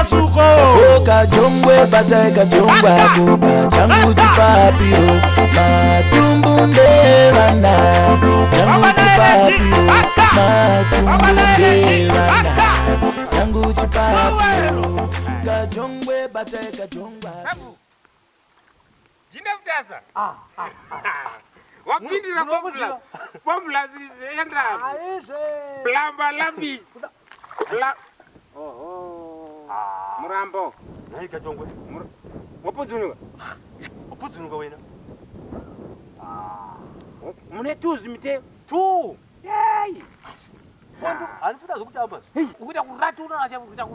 Masuko. Kajongwe batai kajongwe ako kachangu chipapiro matumbu ndevana changu Baba Naeleti, chipapiro aka. matumbu Baba Naeleti, ndevana aka. changu chipapiro Mawero. kajongwe batai kajongwe ako. Sabu. Jinda mutasa. Wapindira formula. Formula is entrance. Aizve. Plamba lambish. Pla Oho. Murambo. Nhai Kajongwe, Wapudzunuka. wapudzunuka wena. Mune tuzi mite. Tu. Yey. Handisi kuda zvekutamba. Hey, ukuita kuratura chaiko kuita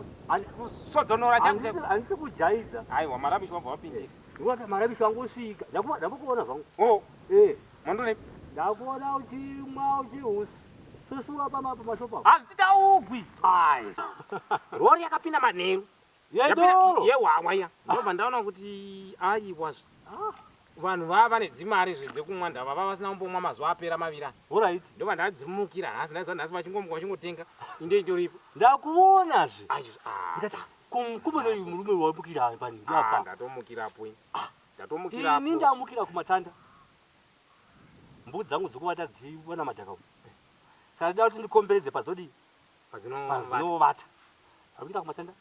kusodzonora chaiko. Handisi kujaidza. Aiwa marabishi wabva wapindira. Ndikuti marabishi angu osvika. Ndakuona zvangu. Oh, Eh, mandone. ndakuona uchimwa uchihususura pamashopa. apo. Hazvitaugwi. Ai. Rori yakapinda manheru. Yedoro. Yehwahwa iya. Ndobva ndaona kuti aiwa Ah, vanhu vava vane dzimari zvedzekumwa ndava vava vasina kumbomwa mazuva apera maviri aya. Alright. Ndobva ndadzimukira nhasi ndaiziva nhasi vachingomuka vachingotenga inde itoripo. Ndakuonazve. Aizvo ah, Ndikati kumbe uyu murume wamukira pani ah, apa. ndatomukirapo ini. Ini Ndatomukirapo. ndamukira kumatanda. Mbudzi dzangu dzikuvata dziwana madhaka. umu. Saka ndida kuti ndikomberedze padzodii? Padzino pazinovata akuita kumatanda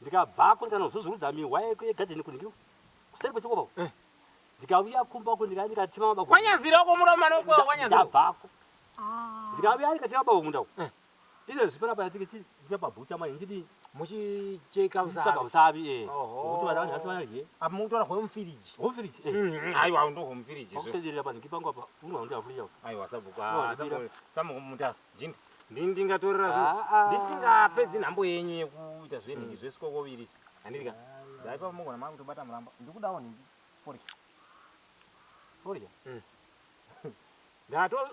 ndikabvako ndikanozuzurudza mihwa yegadheni kunhingi kuseri kwechikopa Eh. ndikauya kumba uko ndikauya ndikatema mabako Kwanyazira uko muromo noko kwanyazira. ndabvako ndikauya ndikatema mabako munda uko Eh. izvezvi panapa ndike pabhucha manje ndidi Muchicheka tsvaga usavi. usavi eh Oho. kuti vana vanhasi vanadye Apa mukutora hwemufiriji. hofiriji eh Mm, Aiwa ndo hwemufiriji zve. wakusenderera panhingi pangu apa unohwa ndafurija Aiwa sabhuku. Oh, ah, ndibira. sabhuku- Sabhuku mutasa. Jinda. Ndini ndingatorera zvo. Ah, ah. Ndisingapedzi nhambo yenyu yekuita zvenhingi zvesikoko viri. Handiti ka. Ndaipa mugona makutobata muramba. Ndikudawo nhingi. forya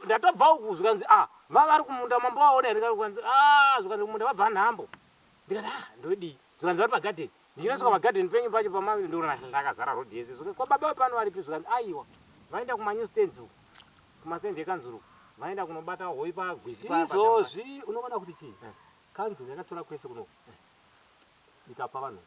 Ndatobva uku zvikanzi a vava vari kumunda mambo waona here zvikanzi a zvikanzi kumunda vabva nhambo ndikati a ndodii zvikanzi vari pagadheni ndichinosvika pagadheni penyu pacho pama ndoona ndakazara rodhi yese zvikanzi kwa baba pano varipi zvikanzi aiwa vaenda kumanew stands uku kumastendi ekanzuru uku vaenda kunobata hoi pagwizi izvozvi unoona kuti chii Eh. kanzuru yakatora kwese kuno ikapa vanhu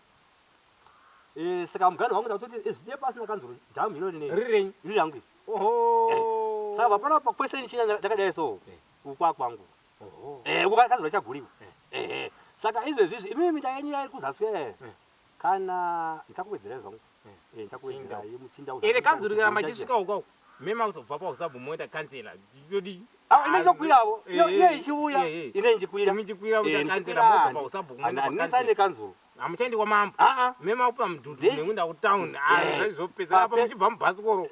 Eh, saka mugano wangu ndakutoti izvi pasina kanzuru dhamu ino rine riri renyu riri rangu iri. oho saka panapa kwese ndichina ndakadai so Eh. ukwa kwangu oho Eh, uku kanzuru ichaguriwa Eh. Eh, saka izvezvizvi imimi minda yenyu yairi kuzasi eh. Eh. Kana ndichakuwedzerai zvangu Eh. Eh, ndichakuwedzerai muchinda ere kanzuru karamba ichisvika uko uko mema kutobva pausabhu moenda kansela todii ine ichokwiravo Eh, iyo eh. ichiuya Eh, eh. ine ndichikwira michikwira Eh, kuita kansela ndichikwira mobva pausabhu moenda handisane pakansela kanzuru hamuchaendi kwamambo aa mema kupa mudhudhu This- nekuenda kutown Eh. zvaizopesa apa Pape- muchibva mubhasikoro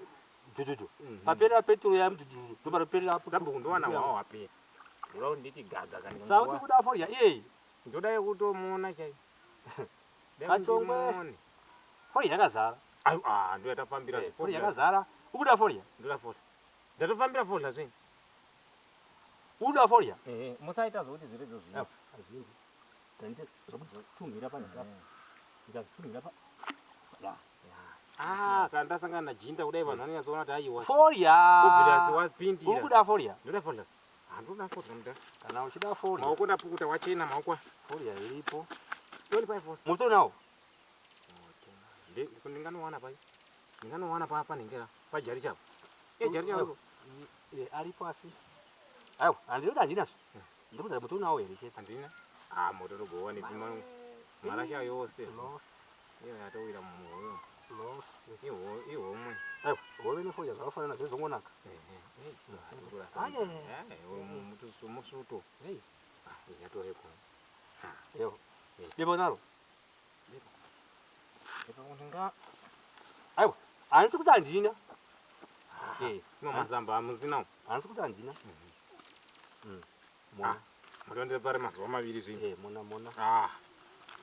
dhudhudhu paperera petro ya mudhudhudhu ndoparapera apo sabhuku ndowana hwawo hwapera ndoda kuti nditi gaga kana saka kuti kuda forya iyeyi ndoda yekutomuona chai Kachongwe. forya yakazara ndo yatafambira Eh, forya yakazara ukuda forya ndoda forya ndatofambira forya zvenyu ukuda forya musaita zvokuti zviredzo zvinyu azvinzi ndaite zvekutungira panhu ndikazitungira pa ya Ah, kana ndasangana najinda kudai vanhu vanonyatsoona kuti aiwa forya obvious wapindira ukuda forya ndoda forya handoda forya muda kana uchida forya maoko ndapukuta wachena maoko forya iripo 25 forya mutonawo ndinganowana pai ndinganowana pa panhengera pajari chapo ejari chapo Eh, aripo asi aiwa handinoda handinazvo ndikuza mutonawo here chete handina ah moto togowa nepi marasha yose Loss, iyo yatowira mumuhoyo loss. ihomwe aiwa hove neforya zvakafanana zvezongonaka Ah, yeah, musuto yatoreko ewo debo naro ndinga aiwa handisi kuti handina Eh, ino mazamba amusinawo handisi kuti handina Mm. Ah. Mona motondipare mazuva maviri zvino Eh, mona mona ah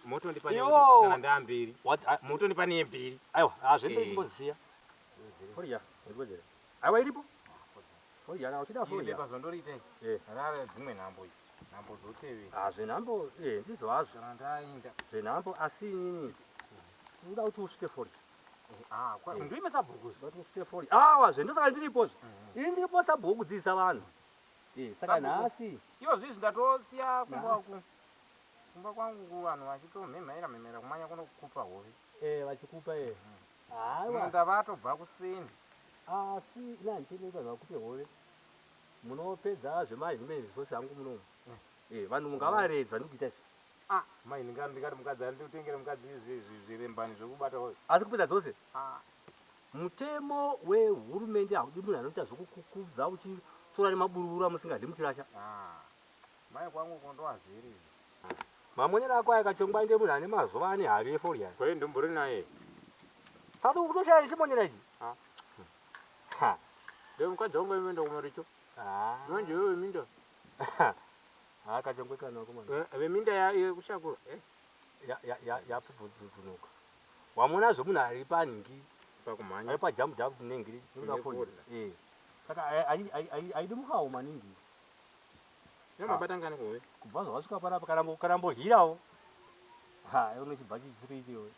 motondipa Iwo. kana ndaamberi What- ah, motondipa neyemberi aiwa hazvemberi Eh. chimbozisiya forya ndikuwedzera aiwa iripo forya kana uchida forya bepa zvondoriita Eh. rara dzimwe nhambo idzi nhambo dzotevera Ah, zvenhambo eh, ndizvo hazvo kana ndaenda zvenhambo asi inini uda kuti usvite forya Eh. ndoime sabhuku uda kuti usvite forya awa zvendosaka ndiripozvo ini ndiripo sabhuku kudzidzisa vanhu Eh, saka Sabhuku. nhasi iwo zvizvi ndatosiya kumba Nhasi. uku Kumba kwangu kuvanhu vachitomhemhaira mhemhaira kumanya kunokupa hove. Eh, vachikupa eh. Haiwa. Munda vatobva kuseni. Asi ina handitenderi vanhu vakupe hove. Munopedza zvemahuman resource angu munomu. Eh, vanhu mungavaredzwa ndikuita izvi. Ah, mai ndingati ndingati mukadzi anditengere mukadzi zvirembani zvekubata hove. Asi kupedza dzose? Ah. Mutemo wehurumende haudi munhu anoita zvokukukudza uchitora nemaburuburu amusingadyi muchirasha. Ah. Mai kwangu kondowaziri. Mamonero ako aya kachongwa ende munhu ane mazuva ane havi yefodya. Kwai ndombori naye. Saka ukutoshaya nechimonera ichi? Ah. Ha. Ndio mukadzi wangu aimenda kumaricho. Ah. Manje wewe minda. Ha kachongwe kana komana. Eh, veminda ya yekushakura. Eh, Ya ya ya yapfupfudzunuka. Wamona zvomunhu ari panhingi pakumhanya. ari pajamu jamu nengi Nefodya. fodya. Eh. Saka aidi mukawo maningi. Yamabata ngani kuwe? Kubva zvawasvika panapa kana kana mbohirawo. Ha, unochibva chichiri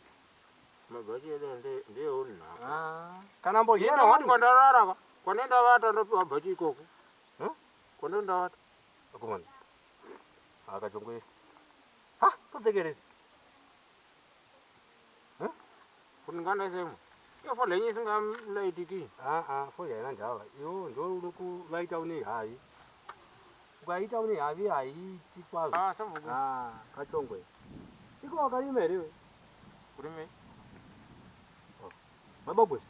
Mabhachi edu ndiye unhaka. Ah. Kana mbohira Ndiyani wani. kwandarara ka? Kwanendavata ndopiwa bhachi ikoko. Huh? Kwanendavata. Akomana. Akachongwe. Ha, todzekerezi. Kuti ndingandaisemo. Iyo fodya yenyu isingalaitiki. Ah ah, fodya haina ndava. Iwo ndo unokuvaita une havi. Ukaita une havi haiiti kwazvo. Ah, sabhuku. Ah, kachongwe. Iko wakarima here iwe? Kurime. Mabagwe.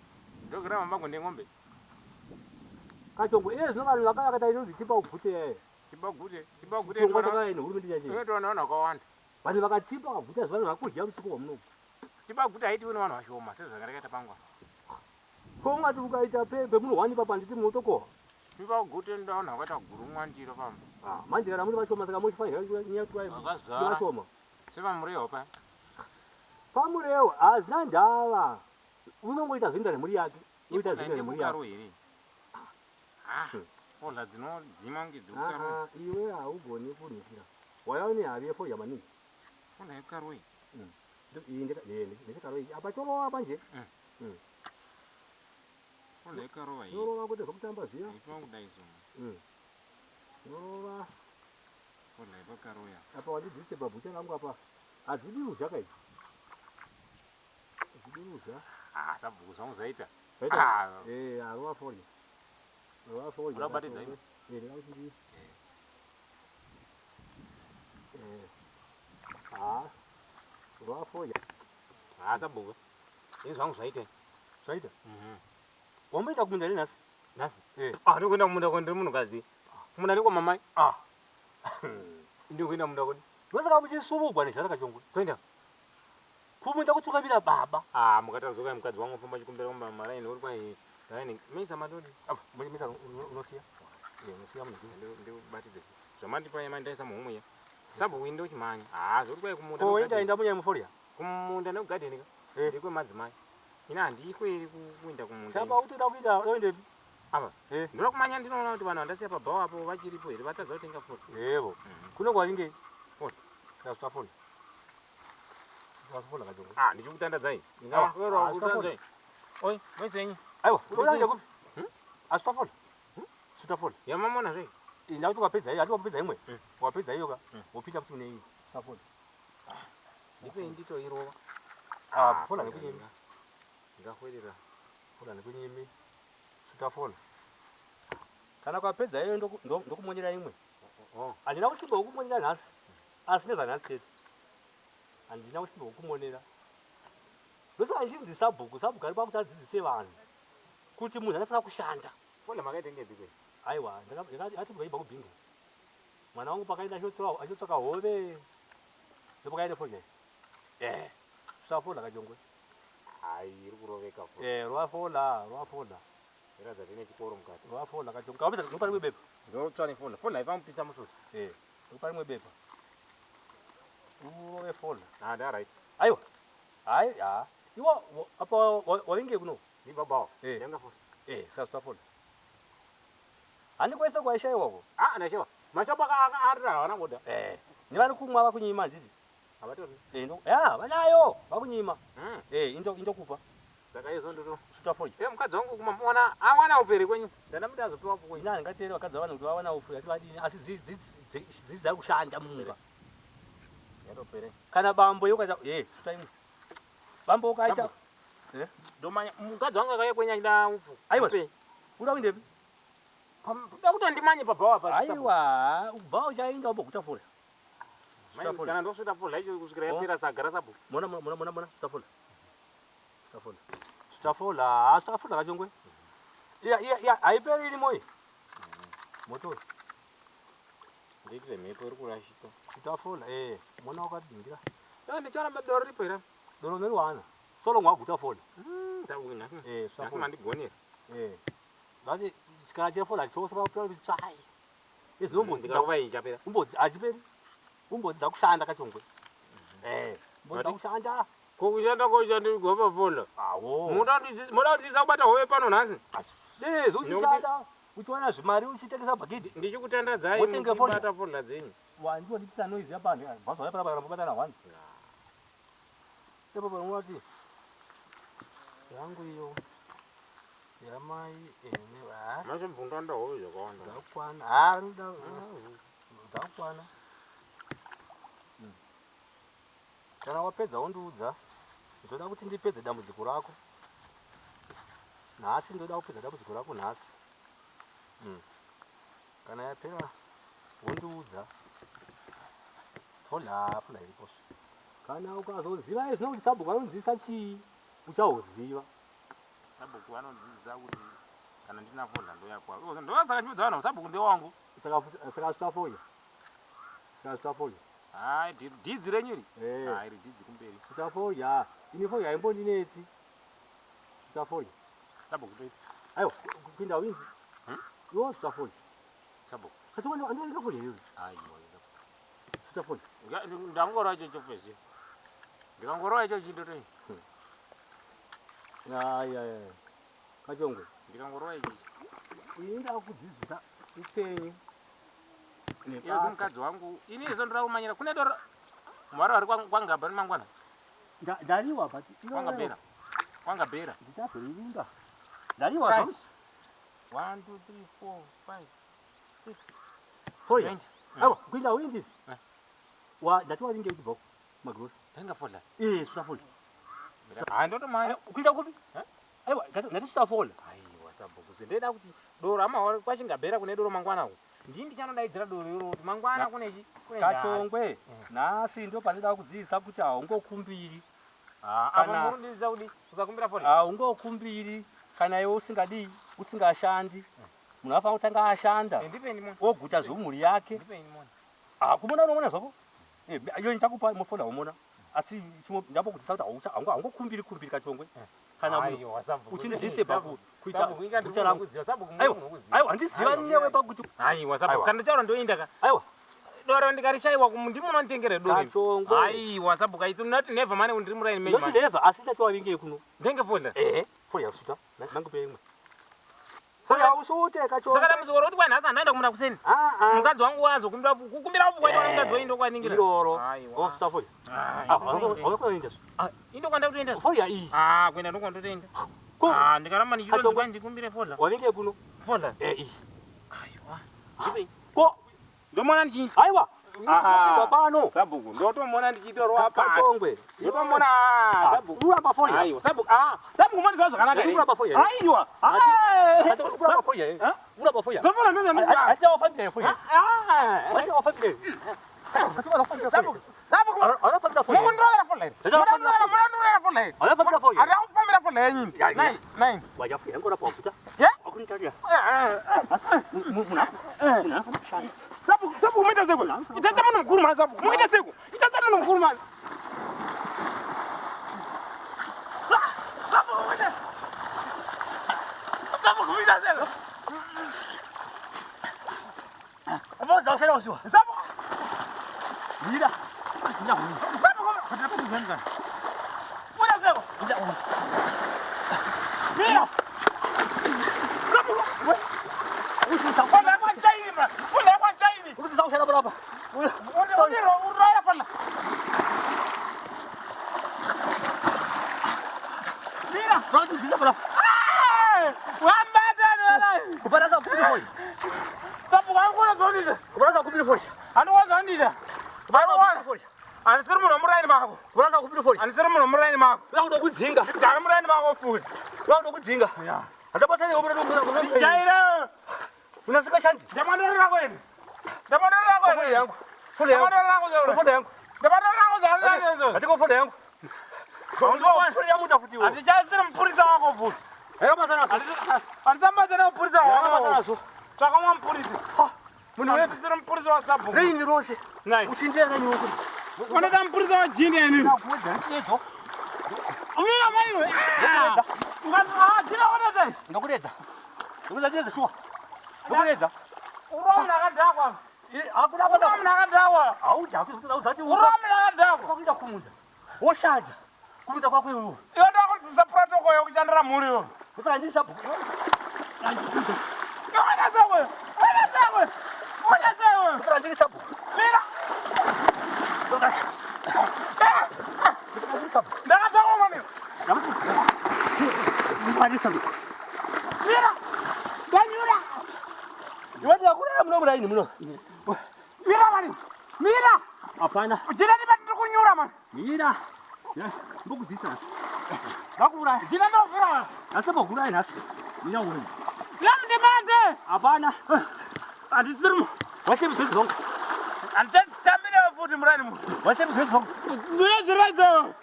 Ndogira mabango ndeng'ombe. Kachongwe. Iye zvino vanhu vakauya vakaita inonzi tipa ugute yaye. Tibagute. Tibagute. Chirongwa chakauya nehurumende chacho. Inotowana vanhu vakawanda. Vanhu vakatipa vakaguta zuva vanhu vakudya usiku hwamuno. Tibagute haitiwi nevanhu vashoma sezvakarekaita pangwa. Ko ungati ukaita pemunhu wani papa handiti munotokohwa. Tibagute ndavanhu vakaita gurumwandiro pamba. Ah, manje kana muri vashoma saka mochifanira nyaya kuti Vakazara. vashoma. Sepamurewa paya. Pamurewa hazvina ndava. Unongoita zvinoita nemhuri yake. Unoita zvinoita nemhuri yake. Karo here? Ah, fodya dzinodzima kunge dzekukaroi. Ah, ah, iwe haugoni kunhukira. Waya une havi yefodya maningi. Fodya yekukaroi. Iyi ndechekaro iyi. Apa chorova manje. Fodya yekukarova iyi. Chorova kwete zvekutamba zviya. Haifanira kudai so. Chorova. Fodya yepakaroya. Apa wandidzise pabhucha rangu apa. Hadzidi ruzha kai. Hadzidi ruzha. Ah, sabhuku zvangu zvaita. Zvaita? Ah. Eh, arova fodya. Arova fodya. Unobatidza iwe? Eh, ndinoda kuti ndi. Eh. Ah. Rova fodya. Ah, sabhuku. Ini zvangu zvaita. Zvaita? Mhm. Wamboita kumunda here nhasi? Nhasi. Eh. Ah, ndikuenda kumunda kwani ndiri munhukadzi. Kumunda ndiko mamai. Ah. Ndikuenda kumunda kwani. Ndosaka muchisuvugwa nezhara kachongwe. Kuenda. Kumunda kutungamira baba. Ah, mukatazoka mukadzi wangu famba chikumbira kumba maraini uri kwai. Raini, misa matodi. Apa, misa unosiya. Eh, unosiya munhu. Ndikubatidze. Zvamandipa yema ndaisa muhomwe ya. Sabhuku ini ndochimhanya. Ah, zvuri kwai kumunda. Ko enda enda munyaya mufolya. Kumunda nekugadheni ka. Eh. Ndekwemadzimai. Ini handikweri kuenda kumunda. Saka utoda kuita uende Apa. Eh. Ndoda kumanya ndinoona kuti vanhu vandasiya pabhawa apo vachiripo here vatadza kutenga fodya. Yebo. Kuno kwaringe? Folya. Saka sutafola. Sutafola kachongwe. Ah, ndichikutandadzai. Awa, Ah, wero ah, kutandadzai. Oi, moisenyi. Aiwa, unoda kupi? Hmm? Asutafola. Sutafola. Yamamona zve. Ndakuti wapedza iyo, hati wapedza imwe. Wapedza iyo ka. Mm. Wopinda kuti une iyi. Sutafola. Ndipei nditoirova. Ah, fola nekunyimi. Ndingahwerera. Fola nekunyimi. Sutafola. Kana kwapedza iyo ndokumonyera imwe. Oh. Handina kusimba hwekumonera nhasi. Asi nezvanhasi chete. Handina kusimba hwekumonera. Ndosaka ndichinzi sabhuku, sabhuku ari pakuti adzidzise vanhu kuti munhu anofanira kushanda. Fola makaitengepi kwei? Aiwa, ndakati mukachibva kubhinga. Mwana wangu pakaenda achiotsvaka hove. Ndopakaenda fodya iyi. Eh, safola kachongwe. Hai, iri kuroveka fola. Eh, rova fola, rova fola. Iratidza kuti ine chikoro mukati. Rova fola kachongwe. Kapedza ndopa rimwe bepa. Ndotsva nefola. Fola haifamupisa musoro. Eh, ndopa rimwe bepa. Urove fola. Ah, nda right. Aiwa. Hai, ha. Iwa apa wavinge kuno? Ndi babawo. Eh. Ndanga fola. Eh, sasa fola. Handi kwese kwaishaiwako. Ah, ndashewa. Mashopo arira havana kuda. Eh, nevari kumwa vakunyima handiti? Havatori. Eh, ndo ya, vanayo vakunyima. Eh, indokupa. Saka izvo ndoto. Suta fola. Eh, mukadzi wangu kumamuona awana upere kwenyu. Ndandamuti azopiwa po kwenyu. Ina ndingateere vakadzi vavanhu kuti vawana upfu ati vadini asi dzidzai kushanda mumba. Yatopere. Kana bambo iwe ukaita eh svuta imwe. Bambo ukaita eh Ndomanya mukadzi wangu akauya kwenya achida upfu. Aiwa. Upe. uda kuendepi? Ndoda kuti ndimanye pabhawa pa. Aiwa, ubva uchaenda uboguta fola. Manje Svuta fola. Kana ndosvuta fola icho kusvikira Oh. yapera sagara sabhuku. Mona mona mona mona svuta fola. Svuta fola. Svuta fola, svuta fola kachongwe. Iya iya iya haiperi irimo iyi. Moto Ndiitire mhepo iri kurashika. svuta fola eh mona wakadingira. Yo ndichaona doro ripo here. Doro neriwana. Solo ngwaguta fola. Ndawina. Eh svuta Nhasi fola. mandigonera. Eh. Ngati chikara chefola chose pakupera kuti tsvai. Izvi Ndikarova iyi chapera. umbodzi hachiperi. Umbodzi kushanda kachongwe. Eh, umbodzi Ngati? kushanda. Ko kushanda koshanda fola. Awo. Munoda kundidzidzisa kubata hove pano nhasi? Dezvo uchishanda uchiwana zvimari uchitengesa bhagidhi. Ndichikutandadzai Wotenge fola. muchibata fola dzenyu. Wandiwa ndipisa noise yapano. Bhazi panapa kana mbobatana one. Ipapo unoti yangu iyo yamai ene ha Manje mbundanda hove zvakawanda. dzakwana. Ha dzakwana. Kana wapedza wondiudza. Ndoda kuti ndipedze dambudziko rako. Nhasi ndoda kupedza dambudziko rako nhasi. Kana yapera wondiudza. Fola fola iripo. Kana ukazoziva izvi kuti sabhuku vanodzidzisa chii uchahuziva. Sabhuku vanodzidzisa kuti kana ndisina fola ndoya kwavo. Ndosaka ndiudza vanhu sabhuku ndewangu. Saka saka svuta fola. Saka svuta fola. Hayi dhidzi renyu iri. Eh. Hayi iri dhidzi kumberi. Svuta fola. Ini fola haimbondinetsi. Svuta fola. Sabhuku toita. Aiwa kuinda winzi. Iwo svuta fola. Sabhuku. Kasi wani andiwanika fola iyoyo. Aiwa. Svuta fola. Ndangorova icho chopezi. Ndikangorova icho chindotoi. Ai ai ai. Kachongwe. Ndikangorova ichi. Ini ndakudzidzisa upenyu. Iye mukadzi wangu. Ini izo ndoda kumanyira kune doro. Mwari vari kwangabha mangwana. Ndariwa but Kwangabhera. Kwangabhera. Ndichazorivinga. Ndariwa Right. zvangu. 1 2 3 4 5 6 Fola. 20. Aiwa kuinda winzi. Eh. Wa ndati wavinge uchibva magrosi. Tenga fola. Eh svuta fola. Hayi ndotomanya. Kuinda kupi? Eh? Aiwa ndati svuta fola. Aiwa sabhuku ndinoda kuti doro ama kwachingabhera kune doro mangwana uku. Ndini ndichanodaidzira doro iro kuti mangwana kune chi kune njara. Kachongwe. Nhasi ndo pandinoda kudzidzisa kuti haungokumbiri. Ah, apa Kana- munondidzidzisa kuti usakumbira fola. Haungokumbiri kana iwe usingadii usingashandi. Munhu anofanira kutanga ashanda. Ndipeni mona. Oguta zvemhuri yake. Ndipeni mona. Ah, kumona unoona zvako. Eh, iyo ndichakupa mofola umona. Asi chimwe ndambokudzidzisa kuti haungokumbiri kumbiri kachongwe. Kana munhu Aiwa sabhuku. uchindidisturba kuita Sabhuku inga guta rangu. ndikuziva sabhuku Aiwa, munhu wokuziva. aiwa handiziva Aiwa, newe pakuti Aiwa sabhuku Aiwa. kana ndichaura ndoinda ka. aiwa Doro ndikarishaiwa ndimunonditengere doro. iri. Kachongwe. Aiwa sabhuku it's not never mane ndiri muraini menyu. Ndoti never asi ndati wavinge kuno. Ndenge fola. Ehe, fola yakusuta. Mangupe imwe. Fola usute kachongwe. Saka dambudziko rokuti kwa nhasi handaenda kumunda kuseni. Ah ah. Mukadzi wangu wazokumbira kukumbira upfu kwaita mukadzi wainda kwaningira. Iroro. Aiwa. Osuta fola. Ah, Ah, haukuenda. Indo kwanda kutoenda. Fola iyi. Ah, kuenda ndokwandotoenda. Ko Ah, ndikaramba ndichironzi Kachongwe. kwai ndikumbire fola. wavinge kuno. Fola. Eh iyi. Aiwa. Ndipe. Ko Ndomona ndichi. aiwa. Ah. Pano. Sabhuku ndotomona ndichitorwa pasi. Kachongwe. Ndotomona sabhuku. Uramba fola. Aiwa, sabhuku. Ah, sabhuku mondiziva zvakanaka here? Uramba fola. Aiwa. Uramba fola. Uramba fola. Ndomona ndozvandinoziva. Asi wafambira fola. Ah. Asi wafambira. Asi wafambira fola. Sabhuku. Sabhuku. Anofambira fola. Mukundirovera fola here? Munondirovera fola here? Anofambira fola. Ari akufambira fola yenyu. Ya, ya. Nine, nine. Wajafuya ngora pakuta. Yeah? Akunitaria. Sabhuku, sabhuku muita seko. Itaita munhu mukuru mani sabhuku. Muita seko. Itaita munhu mukuru mani. Sabhuku muita. Sabhuku muita seko. Mboza usela usiwa. Sabhuku. Mira. Sabhuku. Muita seko. Mira. Sabhuku. Fola yakwachaini mra. Fola yakwachaini. Urikudzisa kushanda panapa. Uroera fola. Mira. Urikudzisa panapa. Wambatani wala. Kuparaza kumbiri fola. Sabhuku anokona zvondida. Kuparaza kumbiri fola. Anokona zvondida. Kuparaza kumbiri fola. Handisiri munhu wemuraini mako. Urasa kupira foni. Handisiri munhu wemuraini mako. Urakuda kudzinga. Ndari muraini mako futi. Urakuda kudzinga. Ya. Handabasa newe murani murani. Jaira. Unasika shandi. Ndamandoro rako iri. Ndamandoro rako Foni iri. yangu. Foni yangu. Ndamandoro rako zaura. Foni yangu. Ndamandoro rako zaura izvo. Hatiko foni yangu. Haundiwani. Foni yangu ndafuti iwe. Handichasiri mupurisa wako futi. Haina basa nazo. Handisambasa nemupurisa Haina basa wako. nazo. Tsvaka mwa mupurisa. Munhu wepi? Handisiri mupurisa wasabhuku. Reini rose. Nai. Uchindira nani wose. Unoda mupurisa wajini ini. Ndakuudza ndichidzo. Umira maiwe. Ah! Ukati ah jina wona Ndakuredza. Ndakuredza chiedza shuwa. Ndakuredza. Urwa munhu akadhakwa. Hakuna Urwa basa. munhu akadhakwa. Haudhakwi uzati Urwa munhu akadhakwa. kwakuita kumunda. Woshanda. Kumunda kwako iwewe. Iwe ndakudzidzisa protocol yekushandira mhuri iwe. Usaka ndiri sabhuku. Iwe wena sewe. Wena sewe. Wena sewe. Usaka ndiri sabhuku. Mira. Usaka ndiri sabhuku. Ndakadhakwa mani. Ndiri sabhuku. Mira. Ndanyura. Iwe ndakura muno muraini muno. Mira mani. Mira. Hapana. Jina ndiba ndiri kunyura mani. Mira. Mbokudzisa nhasi. Ndakuuraya. Jina ndovhura. Nhasi mbokuuraya nhasi. Ndinyauraya. Lamndimande. Hapana. Handisiri mu. Wasebi zvezvi zvangu. Handichatambire futi murani mu. Wasebi zvezvi zvangu. Ndine zviradzo.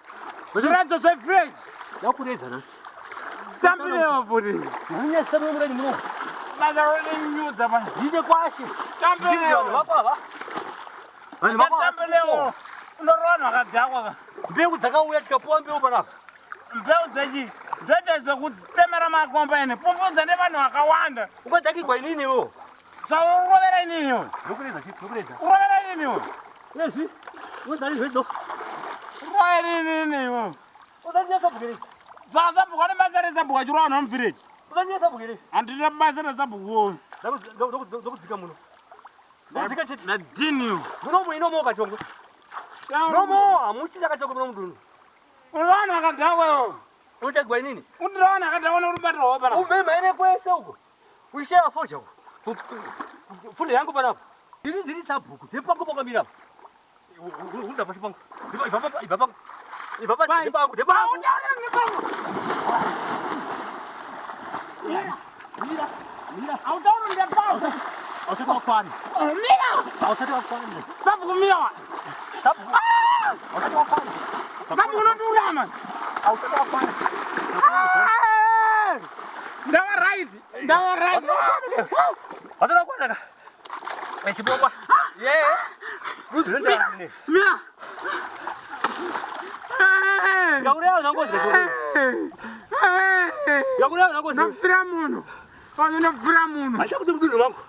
Zviradzo zvefresh. Ndakuredza nhasi. Tambirewo futi. Ndinonyadzisa muno muraini muno. Basa roninyudza mani. Ndine kwashe. Vanhu Tambirewo. vako ava. Vanhu vako ava. Tambirewo. Unorova vanhu vakadhakwa ka. Mbeu dzakauya tikapuwa mbeu panapa. Mbeu dzechi dzoita zvekutemera makomba ene. Pumbudza nevanhu vakawanda. Ungadhakigwa inini iwewe. Zvaurovera inini iwe. Ndokuredza chii? Ndokuredza. Urovera inini iwe. Ezvi. Unozani zvezvo. Urovera inini iwe. Uzandinya sabhuku iri. Saka sabhuku ane basa resabhuku achirova vanhu vemuvhireji. Uzandinya sabhuku iri. Handina basa resabhuku. Ndokudzika muno. Ndokudzika chete. Nadini iwe. Munomu inomo kachongo. Nomo hamuchina kachongo muno mudunhu. Uri vanhu vakadhakwa iwe. Unotagwa inini. Undira vanhu vakadhakwa nerubatiro rwako panapa. Umemhaine kwese uko. Uisheya foja uko. Fundo yangu panapa. Ini ndiri sabhuku. Ndepangu pakamira apa. Uza pasi pangu. Ibva pangu. Ibva pangu. Ibva pasi. Ndepangu. Ndepangu. Mira. Mira. Hautauri ndepangu. Hausati wakwana. Mira. Hausati wakwana. Sabhuku mira wa. Sabhuku. Hausati wakwana. Sabhuku unondiuraya mani. Hausati wakwana. Ah! Ndava right. Ndava right. Hausati wakwana ka. Wechibokwa. Yeah. Rudzi rwendera. Mira. Eh. Yakureva nangozi kachongo. Eh. Yakureva nangozi. Ndopfira munhu. Vanhu ndopfira munhu. Handichakuti mudunhu mangu.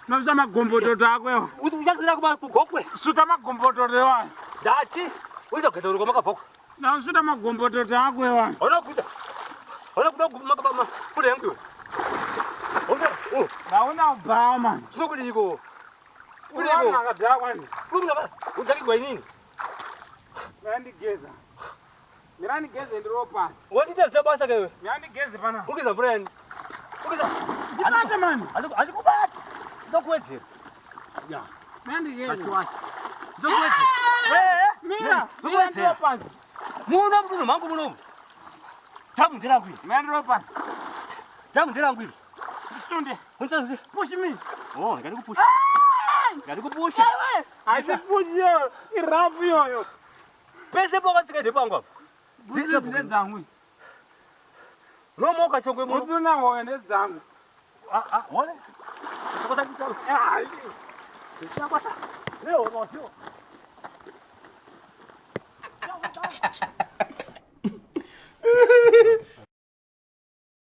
Nosuta magombototo ako iwa. Uchazira kugokwe. Suta magombototo iwayo. Ndati uizogeza uri kwamakabva uko. Ndasuta magombototo ako iwayo. Hauna kuita. Hauna kuda makaba fundo yangu iwe. Hauna. Oh, Ndaona kubhawa mani. zvinokudiniko. Uri vanhu vakadhakwa ndi. Kuri udhakigwa inini. Mirandigeza. Mirandigeze ndiriwo pasi. Wandiita zita basa kaiwe. Mirandigeze panapa. Ugeza mvura yani. Ugeza. Ndibate mani. Handikubati. Ndokuwedzera. Ya. Mirandigeze. Ndokuwedzera. Eh. Mira. Mira Ndokuwedzera. ndiriwo pasi. Muno mudunhu mangu munomu. Dhamu nderangu iri. Mira ndiriwo pasi. Dhamu nderangu iri. Ndisunde. Undichaziva. Push me. Oh, ngandikupusha. Ngandikupusha. Haisi push iyoyo. Irafu iyoyo. Pese pakatsika ndepangu apa. Bhutsu ndedzangu. Nomoka chongwe muno. Bhutsu nahoyo ndedzangu. Ah ah, wone. Ah, 六。